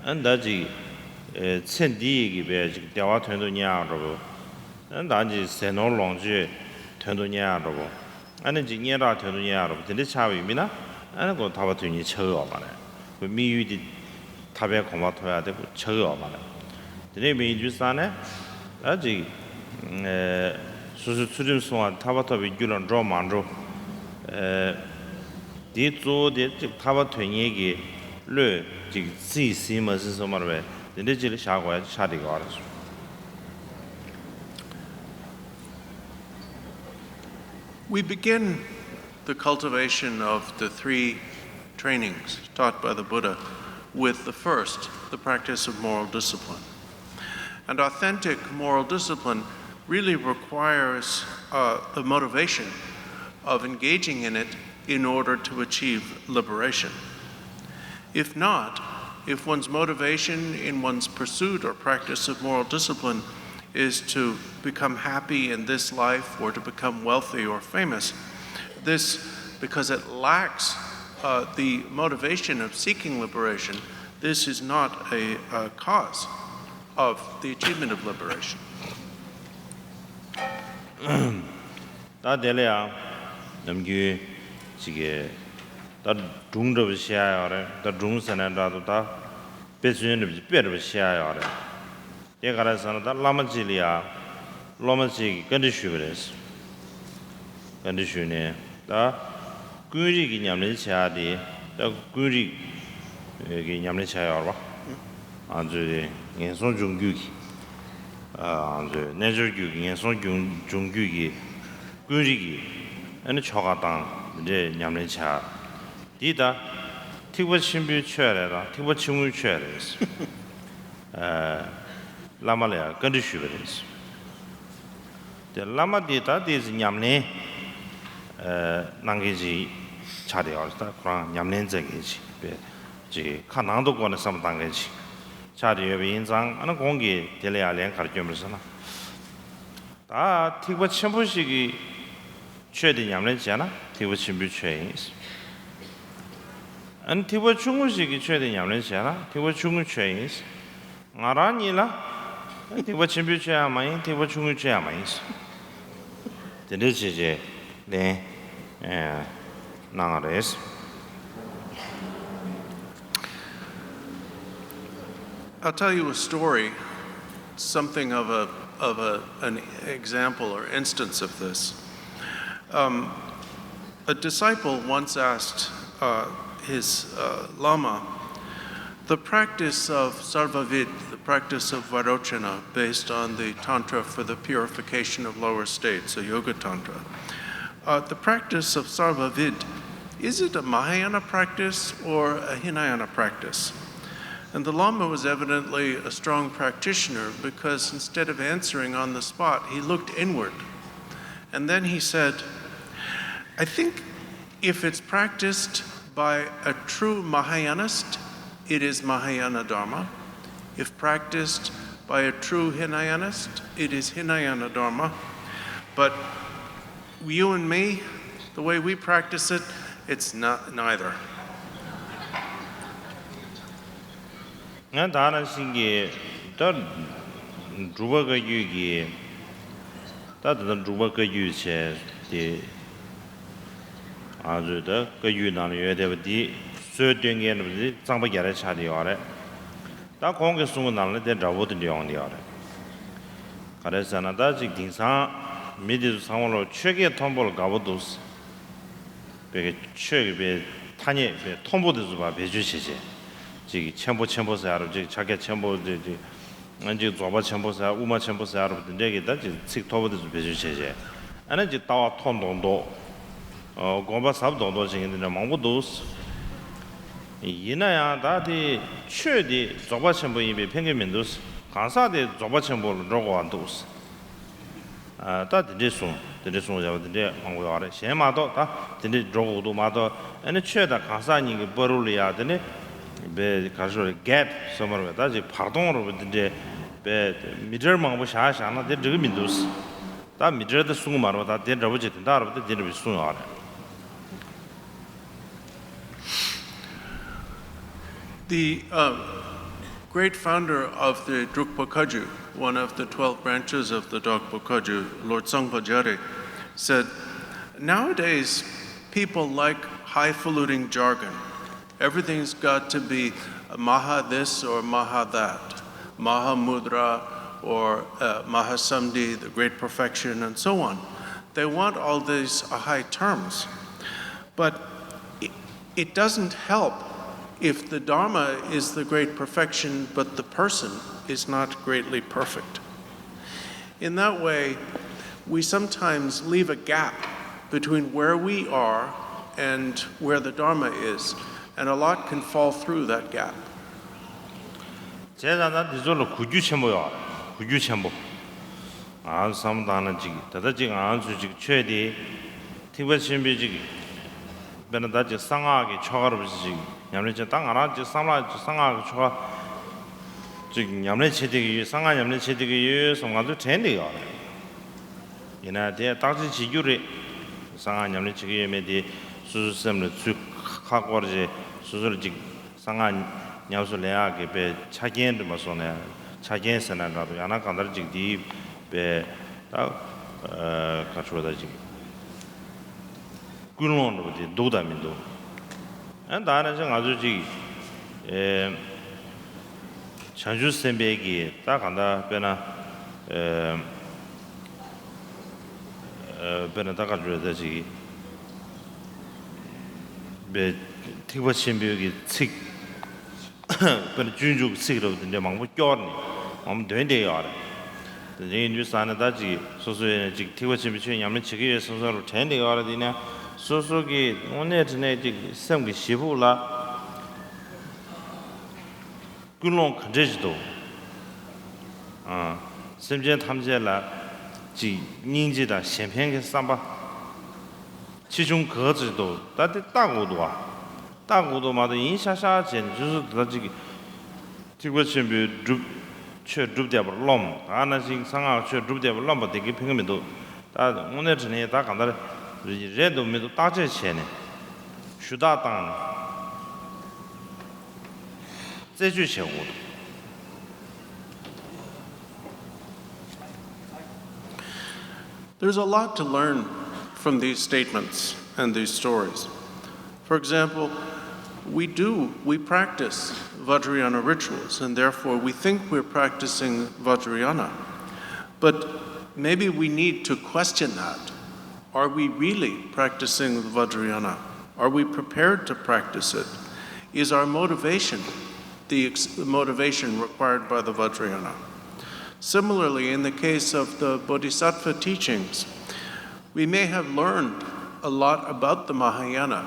ཨ་ནི་ད་ཅིག་ཨེ་ཚེ་འདི་ཡི་གི་བས་ཅིག་བདེ་བ་དོན་དུ་གཉེར་ཡག་འདྲ་པོ། ཨ་ནི་ད་ཅིག་ཟས་ནོར་ལོངས་སྤྱོད་དོན་དུ་གཉེར་ཡག་འདྲ་པོ། ཨ་ནི་ཅིག་སྙན་གྲགས་དོན་དུ་གཉེར་ཡག་རོགས་དེ་འདྲ་ཆགས་པ་ཡིན་མིན་ན་ཨ་ནི་ཁོ་ཐར་པ་དོན་གཉེར་ཆགས་ཀྱི་ཡོད་མ་རེད། ཁོའི་དམིགས་ཡུལ་དེ་ཐར་པའི་གོ་འཕང་ཐོབ་ཡག་དེ་ཁོ་ཆགས་ཀྱི་ཡོད་མ་རེད། དེ་འདྲ་མིན་ཡིན་དུས་ཙང་ནས་ཨ་ཅིག་ཨེ་སོ་སོའི་ཚུལ་ཁྲིམས་སྲུང་བ་ཐར་པ་ཐོབ་པའི་རྒྱུ་ལ་འགྲོ་མ་འགྲོ། ཨེ་དེའི་གཙོ་བོ་དེ་ཅིག་ཐར་པ་དོན་གཉེར་གྱི་བློས་ཅིག་རྩིས་ཟིན་མ་ཟིན་སོང་མ་རེད་པས། དེ་འདྲ་ཅིག་ལ་བཞག་དགོས་ཡག་ཆགས་བསྡད་ཀྱི་ཡོད་རེད། We begin the cultivation of the three trainings taught by the Buddha with the first, the practice of moral discipline. And authentic moral discipline really requires uh, the motivation of engaging in it in order to achieve liberation. If not, if one's motivation in one's pursuit or practice of moral discipline is to become happy in this life or to become wealthy or famous, this, because it lacks uh, the motivation of seeking liberation, this is not a, a cause of the achievement of liberation. ད་དེ་ལ་ཡང་ནམ་རྒྱུན་ཅིག་གི་ད་སྒྲུང་འདྲ་པོ་བཤད་ཡ་ཡོད་རེད། ད་སྒྲུང་ཟེར་ན་འདྲ་འདུག་ད་དཔེ་མཚོན་འདྲ་པོ་ཅིག་དཔེ་འདྲ་པོ་བཤད་ཡ་ཡོད་རེད། དེ་ག་རེ་ཟེར་ན་ད་བླ་མ་གཅིག་ལ་ཡ་སློབ་མ་གཅིག་གིས་བཀའ་འདྲི་ཞུས་པ་རེད། བཀའ་འདྲི་ཞུས་ནས་ད་ཀུན་རིག་གི་ཉམས་ལེན་བྱེད་ཡ་དེ་ད་ཀུན་རིག་གི་ཉམས་ལེན་བྱེད་ཡ་ཡོད་རེད་པ། ང་ཚོས་ངན་སོང་སྦྱོང་རྒྱུད་ཀྱི་ང་ཚོས་རྣལ་འབྱོར་རྒྱུད་ཀྱི་ངན་སོང་སྦྱོང་སྦྱོང་རྒྱུད་ཀྱི་ཀུན་རིག་གི་ཨ་ནི་ཆོ་ག་དང་འདི་འདྲའི་ཉམས་ལེན་བྱེད་ཡ། འདི་ད་ཐེག་པ་ཆེན་པོའི་ཆོས་རེད་དང་ཐེག་པ་ཆུང་ངུའི་ཆོས་རེད། བླ་མ་ལ་ཡང་བཀའ་འདྲི་ཞུས་པ་རེད། དེ་བླ་མ་འདི་ད་དེ་ཉམས་ལེན་གནང་མཁན་ཅིག་ཆགས་བསྡད་ཡོད་རེད། ད་ཁོ་རང་ཉམས་ལེན་མཛད་མཁན་ཅིག་དཔེ་ཅིག་ཁ་ནང་དུ་བསྐོར་ནས་བསམ་བློ་བཏང་མཁན་ཅིག་ཆགས་བསྡད་ཡོད་པ་ཡིན་ཙང་ཨ་ནི་ཁོང་གིས་དེ་ལ་ཡང་ལན་ག་རེ་བསྐྱོན་པ་རེད་ཟེར་ན། ད་ཐེག་པ་ཆེན་པོ་ཞིག་གི་ཆོས་དེ་ཉམས་ལེན་བྱས་ན་ཐེག་པ་ཆེན་པོའི་ཆོས་ཡིན། ཨ་ནི་ཐེག་པ་ཆུང་ངུ་ཞིག་གི་ཆོས་དེ་ཉམས་ལེན་བྱས་ན་ཐེག་པ་ཆུང་ངུའི་ཆོས་ཡིན། ང་རང་ཉིད་ལ་ཐེག་པ་ཆེན་པོའི་ཆོས་ཡང་མ་ཡིན། ཐེག་པ་ཆུང་ངུའི་ཆོས་ཡང་མ་ཡིན། དེ་འདྲའི་བྱས་རྗེས་ལན་གནང་བ་རེད། I'll tell you a story, something of a of a, an example or instance of this. Um, a disciple once asked uh, his uh, lama the practice of sarvavid, the practice of varochana, based on the tantra for the purification of lower states, a yoga tantra. Uh, the practice of sarvavid, is it a Mahayana practice or a Hinayana practice? And the Lama was evidently a strong practitioner because instead of answering on the spot, he looked inward. And then he said, I think if it's practiced by a true Mahayanist, it is Mahayana Dharma. If practiced by a true Hinayanist, it is Hinayana Dharma. But you and me, the way we practice it, it's not neither. ང་ད་ནང་བཞིན་གྱི་ད་འབྲུག་པ་བཀའ་བརྒྱུད་ཀྱི་ད་ད་ལྟ་འབྲུག་པ་བཀའ་བརྒྱུད་བྱས་ཏེ་ང་ཚོས་ད་བཀའ་བརྒྱུད་ནང་ལ་ཡོད་བསྡད་པ་འདི་སྲོལ་གཏོད་མཁན་རེད་པ། འདི་གཙང་པ་རྒྱ་རེ་ཆགས་བསྡད་ཡོད་རེད། ད་ཁོང་གི་གསུང་གི་ནང་ལ་དེ་འདྲ་པོ་དེ་འདྲ་ཡོང་བསྡད་ཡོད་རེད། ག་རེ་ཟེར་ན་ད་ཅིག་དེང་སང་མི་དེ་ཚོ་ཚང་མ་ལོ་ཆོས་སྐད་མཐོན་པོ་ལ་དགའ་པོ་འདུག་དཔེ་ཆོས་ཀྱི་དཔེ་ཐ་སྙད་དཔེ་མཐོན་པོ་དེ་ཚོ་ཕར་བེད་སྤྱོད་བྱེད་བྱེད། ཅིག་ཆེན་པོ་ཆེན་པོ་ཟེར་ཡ་རབས་ཅིག་ཕྱག་རྒྱ་ཆེན་པོ་དེ་ཅིག་ཅིག་རྫོགས་པ་ཆེན་པོ་ཟེར་ཡ་དབུ་མ་ཆེན་པོ་ཟེར་ཡ་རབས་དེ་འདྲས་ཀྱི་ད་ཅིག་ཚིག་མཐོ་པོ་དེ་ཚོ་བེད་སྤྱོད་བྱེད་བྱེད། ཨ་ནི་ཅིག་ལྟ་བ་མཐོ་མདོག་མདོག་དགོངས་པ་ཟབ་མདོག་མདོག་བྱེད་མཁན་དེ་འདྲ་མང་པོ་འདུག་ཡིན་ན་ཡང་ད་དེ་ཆོས་དེ་རྫོགས་པ་ཆེན་པོ་ཡིན་པའི་ཕན་གྱི་མི་འདུག་གང་ཟག་དེ་རྫོགས་པ་ཆེན་པོ་ལ་འགྲོ་དགོས་པ་འདུག་ད་དེ་འདྲས་གསུངས། དེ་འདྲས་གསུངས་བྱ་བ་དེ་འདྲས་མང་པོ་ཡོད་རེད། གཞན་མ་གཏོགས་ད་དེ་འདྲས་འགྲོ་དགོས་འདུག་མ་གཏོགས། ཨ་ནི་ཆོས་དང་གང་ཟག་གཉིས་ཀྱི་བར་དུ་ལ་ཡ་དེ་ནི་བས་ག་རེ་ཞུ་རེད། གེབ་སོ་མར་བས་ད་ཅིག་བར་སྟོང་རུ་བས་དེ་འདྲས་བས་མི་ཊར་མང་པོ་བཞག་བཞག་ན་དེ་འགྲིག་གི་མི་འདུག་ད་མི་ཊར་དེ་གསུང་མ་རུ་ད་དེ་འདྲ་པོ་ཅིག་དེ་འདྲ་རུ་དེ་དེ་འདྲ་བས་གསུང་ཡོད་རེད། The uh, great founder of the Drukpa Kagyu, one of the twelve branches of the Drukpa Kagyu, Lord Sangpa Jare, said, nowadays people like highfalutin jargon. Everything's got to be Maha this or Maha that, Maha Mudra or uh, Maha Samdhi, the great perfection, and so on. They want all these uh, high terms. But it doesn't help if the Dharma is the great perfection, but the person is not greatly perfect. In that way, we sometimes leave a gap between where we are and where the Dharma is, and a lot can fall through that gap. བྱས་ཙང་ད་འདི་ཚོ་ལ་གོ་རྒྱུ་ཆེན་པོ་ཡོད་རེད། གོ་རྒྱུ་ཆེན་པོ། ང་ཚོ་བསམ་བློ་བཏང་ན་ཅིག་ད་ལྟ་ཅིག་ང་ཚོས་ཅིག་ཆོས་དེ་ཐེག་པ་ཆེན་པོའི་ཅིག་དཔེར་ན་ད་ཅིག་གསང་སྔགས་ཀྱི་ཆོ་ག་རུ་ཅིག་ཉམས་ལེན་བྱེད། ད་ང་རང་ཅིག་བསམ་བློ་ཅིག་གསང་སྔགས་ཀྱི་ཆོ་ག་ཅིག་ཉམས་ལེན་བྱེད་བསྡད་ཀྱི་ཡོད། གསང་སྔགས་ཉམས་ལེན་བྱེད་བསྡད་ཀྱི་ཡོད་བསམ་ང་ཚོས་དྲན་བསྡད་ཡོད་རེད། ཡིན་ན་དེ་བརྟག་དཔྱད་བྱེད་རྒྱུ་རེད། གསང་སྔགས་ཉམས་ལེན་བྱེད་ཀྱི་ཡོད་མེད་དེ་སོ་སོའི་སེམས་ལ་ཚུར་ ཁ་སྐོར་ཅིག་སོ་སོར་ཅིག་གསང་སྔགས་ཉམས་སུ་ལེན་ཡག་གི་པའི་ཆ་རྐྱེན་འདྲ་མ་སོང་ནས་ཆ་རྐྱེན་ཟེར་ན་འདྲ་འདུག་ཡང་ན་གང་ལྟར་ཅིག་དེའི་པའི་ད་ག་ཚོད་ད་ཅིག་ཀུན་སློང་འདྲ་པོ་དེ་འདུག་དང་མི་འདུག་ཨ་ད་ནང་བཞིན་ང་ཚོས་ཅིག་ཨེ་བྱང་ཆུབ་སེམས་དཔའི་གི་ད་གང་ལྟར་དཔེར་ན་ཨེ་ཨེ་དཔེར་ན་ད་ག་ཚོད་ད་ཅིག་པའི་ཐེག་པ་ཆེན་པོའི་གི་ཚིག་དཔེར་ན་སྤྱོད་འཇུག་གི་ཚིག་རབ་དེ་འདྲའི་མང་པོ་སྐྱོར་ནས་མང་པོ་འདོན་བསྡད་ཡོད་རེད། དེ་འདྲ་ཡིན་དུས་ཙང་ནས་ད་ཅིག་སོ་སོ་ཡིན་ན་ཅིག་ཐེག་པ་ཆེན་པོའི་ཆོས་ཉམས་ལེན་བྱེད་ཀྱི་ཡོད་བསམ་བསམ་རུ་དྲན་བསྡད་ཡོད་རེད། དེ་ནས་སོ་སོ་གི་དངོས་གནས་དྲང་གནས་ཅིག་སེམས་ཀྱི་ཞེ་ཕུགས་ལ་ཀུན་སློང་ག་འདྲས་ཅིག་འདུག་ཨ། སེམས་ཅན་ཐམས་ཅད་ལ་ཅིག་སྙིང་རྗེ་དང་གཞན་ཕན་གྱི་བསམ་པ། ཆེ་ཆུང་ག་ཚོད་འདུག་ད་དེ་ལྟ་དགོས་འདུག་ཨ། ལྟ་དགོས་འདུག་མ་གཏོགས་ཡིན་ཤག་ཤག་བྱས་ནས་སོ་སོ་ད་ཅིག་ཐེག་པ་ཆེན་པོའི་སྒྲུབ་ཆོས་སྒྲུབ་བསྡད་པར་རློམ། ད་ནང་བཞིན་གསང་སྔགས་ཆོས་སྒྲུབ་བསྡད་པར་རློམ་པ་དེ་གིས་ཕན་གི་མི་འདུག་ད་དངོས་གནས་དྲང་གནས་ད་གང་ལྟར་རེད་འདུག་མི་འདུག་བརྟག་དཔྱད་བྱས་ནས་ཞུ་དག་བཏང་ནས་རྩད་གཅོད་བྱེད་དགོས་འདུག There's a lot to learn from these statements and these stories. For example, we do, we practice Vajrayana rituals, and therefore we think we're practicing Vajrayana. But maybe we need to question that. Are we really practicing the Vajrayana? Are we prepared to practice it? Is our motivation the ex- motivation required by the Vajrayana? Similarly, in the case of the Bodhisattva teachings, we may have learned a lot about the Mahayana.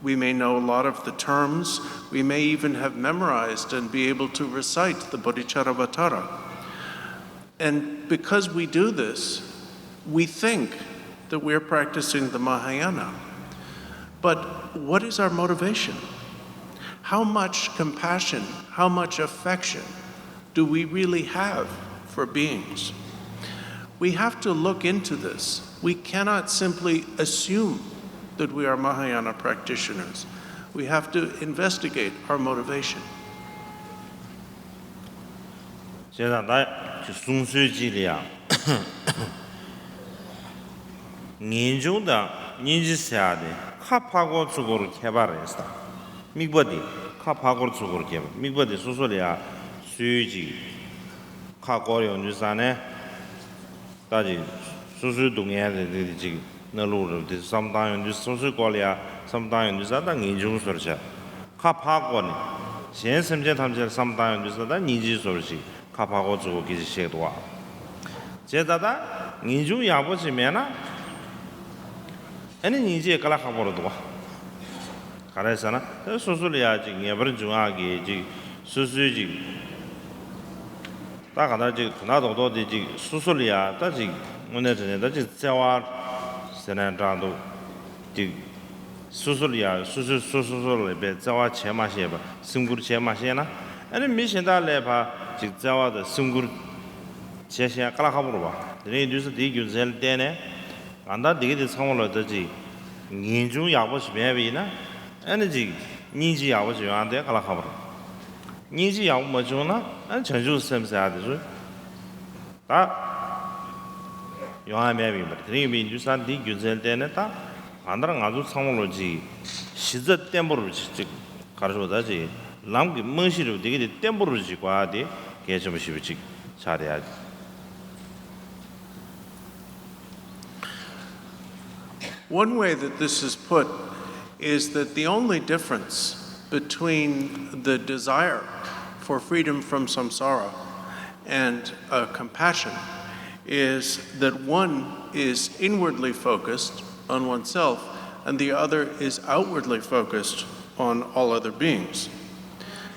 We may know a lot of the terms. We may even have memorized and be able to recite the Bodhicharyavatara. And because we do this, we think that we're practicing the Mahayana. But what is our motivation? How much compassion, how much affection do we really have for beings? We have to look into this. We cannot simply assume that we are Mahayana practitioners. We have to investigate our motivation. བྱས་ཙང་ད་ཅིག་གསུང་སྲོལ་གཅིག་ལ་ཡང་ངེས་འབྱུང་དང་སྙིང་རྗེ་ཟེར་ཡག་དེ་ཁ་ཕར་སྐོར་ཚུར་སྐོར་ཁྱད་པར་རེད་ཟེར། དམིགས་པ་དེ་ཁ་ཕར་སྐོར་ཚུར་སྐོར་ཁྱད་པར། དམིགས་པ་དེ་སོ་སོ་ལ་ཡང་སུས་ཅིག་ཁ་སྐོར་ཡོང་དུས་ཙང་ནས། ད་ཅིག་སོ་སོའི་སྡུག་བསྔལ་དེ་དེ་ཅིག་སྣ་ལུག་རབ་དེ་བསམ་བཏང་ཡོང་དུས། སོ་སོའི་སྐོར་ལ་ཡ་བསམ་བཏང་ཡོང་དུས་ཙང་ད་ངེས་འབྱུང་བཟོ་འདྲ་བྱས། ཁ་ཕར་བསྐོར་ནས་གཞན་སེམས་ཅན་ཐམས་ཅད་ལ་བསམ་བཏང་ཡོང་དུས་ཙང་ད་སྙིང་རྗེ་བཟོ་འདྲ་ཞིག་ཁ་ཕར་བསྐོར་ཚུར་བསྐོར་སྐད་ཆ་བཤད་འདུག་བ། བྱས་ཙང་ད་ངེས་འབྱུང་ཡག་པོ་ཞིག་མེད་ན་ཨ་ནི་སྙིང་རྗེ་དཀའ་ལས་ཁག་པོ་རེད་འདུག་བ། ག་རེ་ཟེར་ན་དེ་སོ་སོ་ལ་ཡ་ཅིག་ངེས་པར་འབྱུང་ཡག་གི་ཅིག་སོ་སོའི་ཅིག་ད་ག་ད་ཅིག་དོན་དག་རྡོག་རྡོག་དེ་ཅིག་སོ་སོ་ལ་ཡ་ད་ཅིག་དངོས་གནས་དྲང་གནས་ད་ཅིག་བརྩེ་བ་ཟེར་ན་འདྲ་འདུག་ཅིག་སོ་སོ་ལ་ཡ་སོ་སོས་སོ་སོ་སོ་ལ་དཔེ་བརྩེ་བ་བྱས་མ་ཤེས་པ། སེམས་ཁུར་བྱས་མ་ཤེས་ན་ཨ་ནི་མི་གཞན་དག་ལ་ཕར་ཅིག་བརྩེ་བ་དང་སེམས་ཁུར་བྱས་ཤེས་ཡ་དཀའ་ལས་ཁག་པོ་རེད་བ། དེ་རིང་དུས་སུ་དེའི་རྒྱུ་མཚན་ལ་བརྟེན་ནས། གང་ལྟར་འདི་ག་དེ་ཚང་མ་ལ་ད་ཅིག་ངེས་འབྱུང་ཡག་པོ་ཞིག་མེད་པ་ཡིན་ན་ཨ་ནི་ཅིག་སྙིང་རྗེ་ཡག་པོ་ཞིག་ཡོང་ཡ་དེ་དཀའ་ལས་ཁག་པོ་རེད། སྙིང་རྗེ་ཡག་པོ་མ་བྱུང་ན་ཨ་ནི་བྱང་ཆུབ་སེམས་ཟེར་ཡ་དེ་ཚོ་ད་ཡོང་ཡ་མེད་པ་ཡིན་པ་རེད། དེ་རིང་ཡིན་པའི་དུས་ས་འདིའི་རྒྱུ་མཚན་ལ་བརྟེན་ནས་ད་གང་ལྟར་ང་ཚོ་ཚང་མ་ལ་ཅིག་གཞི་རྩ་བརྟན་པོ་རུ་ཅིག་ག་རེ་ཞུ་ད་ཅིག་ལམ་གྱི་རྨང་གཞི་རུ་འདི་ག་དེ་བརྟན་པོ་རུ་ཅིག་དགོས་ཡ་དེ་གལ་ཆེན་པོ་ཞེ་པོ་ཅིག་ཆགས་བསྡད་ཡ། One way that this is put is that the only difference between the desire for freedom from samsara and uh, compassion is that one is inwardly focused on oneself and the other is outwardly focused on all other beings,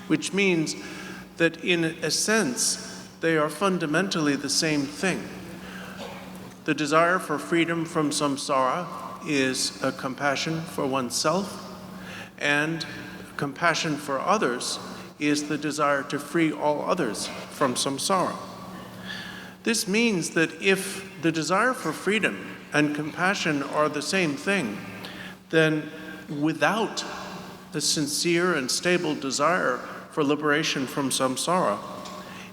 which means that in a sense, they are fundamentally the same thing. The desire for freedom from samsara is a compassion for oneself, and compassion for others is the desire to free all others from samsara. This means that if the desire for freedom and compassion are the same thing, then without the sincere and stable desire for liberation from samsara,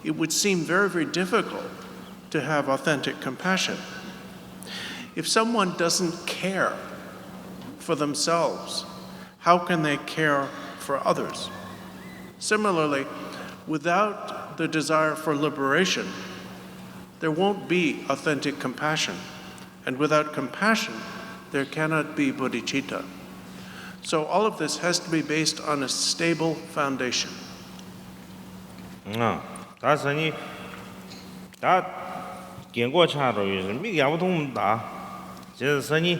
it would seem very, very difficult to have authentic compassion. If someone doesn't care for themselves, how can they care for others? Similarly, without the desire for liberation, there won't be authentic compassion. And without compassion, there cannot be bodhicitta. So all of this has to be based on a stable foundation. ད་སང་ཉིན་ད་རྒན་གོག་ཆགས་འགྲོ་ཡོད་ཟེར། མིག་ཡག་པོ་མཐོང་མི་འདུག་བྱས་ཙང་སང་ཉིན་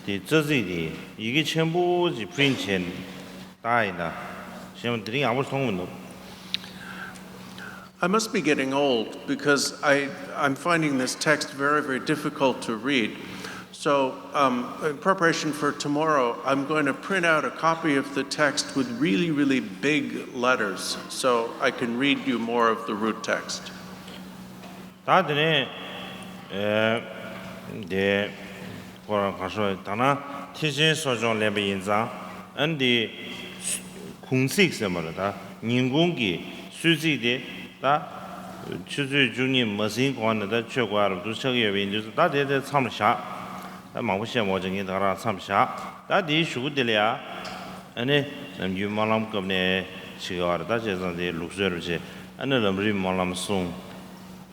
དེ་རྩ་ཚིག་དེ་ཡི་གེ་ཆེན་པོ་ཅིག་པི་རིན་ཊི་བྱས་ནས་ལྟ་ཡིན་ད། གཞན་པ་དེ་རིང་ཡག་པོ་མཐོང་མི་འདུག I must be getting old because I, I'm finding this text very, very difficult to read. So, um, in preparation for tomorrow, I'm going to print out a copy of the text with really, really big letters so I can read you more of the root text. ད་དེ་ནས་ཨེ་དེ་ཁོ་རང་ག་ཤོ་ད་ན་ཐེག་ཆེན་གསོ་སྦྱོང་ལེན་པ་ཡིན་ཙང་ཨ་ནི་དེ་གུང་ཚིགས་ཟེར་མ་རེད། ད་ཉིན་གུང་གི་གསོལ་ཚིགས་དེ་ད་ཆུ་ཚོད་བཅུ་གཉིས་མ་ཟིན་གོང་ནས་ད་མཆོད་དགོས་ཡ་རབ་ཏུ་ཆགས་ཀྱི་ཡོད་པ་ཡིན་དུས་ད་དེ་དེ་མཚམས་བཞག་ད་མང་པོ་བཤད་མ་དགོས་ཅིག་ངས་ད་ག་རང་མཚམས་བཞག་ད་དེའི་གཞུག་གུ་དེ་ལ་ཡ་ཨ་ནི་ནམ་རྒྱུན་སྨོན་ལམ་སྐབས་ནས་བྱེད་ཀྱི་ཡོད་རེད། ད་བྱས་ཙང་དེའི་ལུགས་སྲོལ་རུ་བྱས་ཨ་ནི་ལམ་རིམ་སྨོན་ལམ་གསུང་།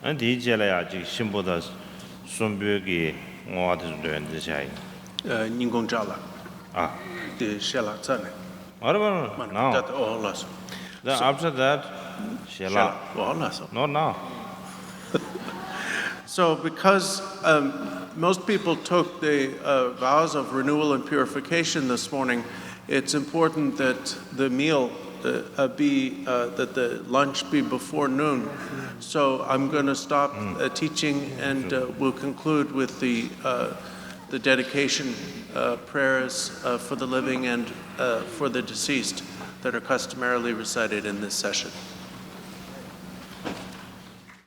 ཨ་དེའི་རྗེས་ལ་ཡང་ཅིག་གཤིན་པོ་དང་གསུམ་པོའི་གི་བསྔོ་བ་དེ་ཚོ་འདོན་དེ་བྱ་ཡིན། ཨ། སྙིང་ཁུང་བྲག་ལ། ཨ། དེ་ཞལ་ལག་རྩ་ནས། མ་རེད་མ་རེད། མ་རེད། ནའོ། ད་ལྟ་ཨོ་ལགས་སོ། Then So- after that ཞལ་ལག་ཨོ་ལགས་སོ། No, no. So, because um, most people took the uh, vows of renewal and purification this morning, it's important that the meal uh, uh, be uh, that the lunch be before noon. So I'm going to stop uh, teaching, and uh, we'll conclude with the uh, the dedication uh, prayers uh, for the living and uh, for the deceased that are customarily recited in this session.